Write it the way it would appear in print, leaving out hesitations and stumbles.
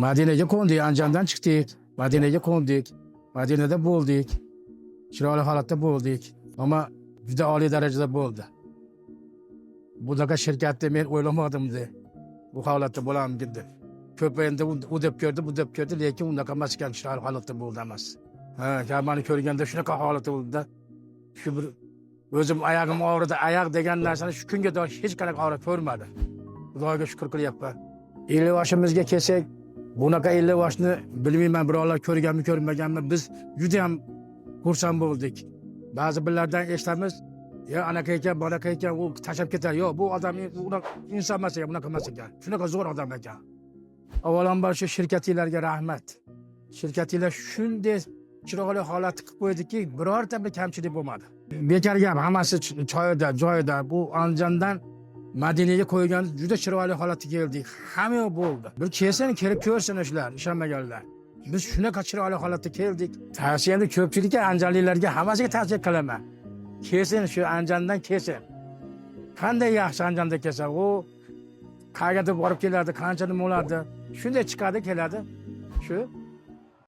Madinaga qo'ndik, Andijondan chiqdik. Madinaga qo'ndik. Madinada bo'ldik. Chiroyli holatda bo'ldik. Ammo juda oliy darajada bo'ldi. Bunaqa shirkatni men o'ylamadim de. Bu holatda bo'larmikin deb. Ko'p endi u deb ko'rdi, bu deb ko'rdi, lekin unaqa emas ekan, chiroyli holatda bo'ldi emas. Ha, Kabani ko'rganda shunaqa holatda bo'ldi-da. Shu bir o'zim oyog'im og'ridi, oyoq degan narsani shu kunga doir hech qanaqa og'riq ko'rmadim. Xudoga shukur qilyapman. Ellikboshimizga kelsak, bunaqa ellikboshni bilmayman, birovlar ko'rganmi, ko'rmaganmi, biz juda ham xursand bo'ldik. Ba'zi birlardan eshitamiz, ya anaqa ekan, bunaqa ekan, u tashlab ketadi. Yo'q, bu odam unaqa inson emas ekan, bunaqa emas ekan. Shunaqa zo'r odam ekan. Avvalambor shu shirkatinglarga rahmat. Shirkatinglar shunday chiroyli holat qilib qo'ydiki, birorta bir kamchilik bo'lmadi. Bekor gap, hammasi joyida, joyida. Bu Andijondan Madinaga qo'ygan juda chiroyli holatga keldik. Hamma yoq bo'ldi. Bir kelsin, kelib ko'rsin shular, ishonmaganlar. Biz shunaqa chiroyli holatda keldik. Tavsiyamni ko'pchilikka, andijonliklarga hammasiga tavsiya qilaman. Kelsin, shu Andijondan kelsin. Qanday yaxshi Andijonda kelsa, u qayergadir borib keladi, qancha nima bo'ladi. Shunday chiqadi, keladi. Shu.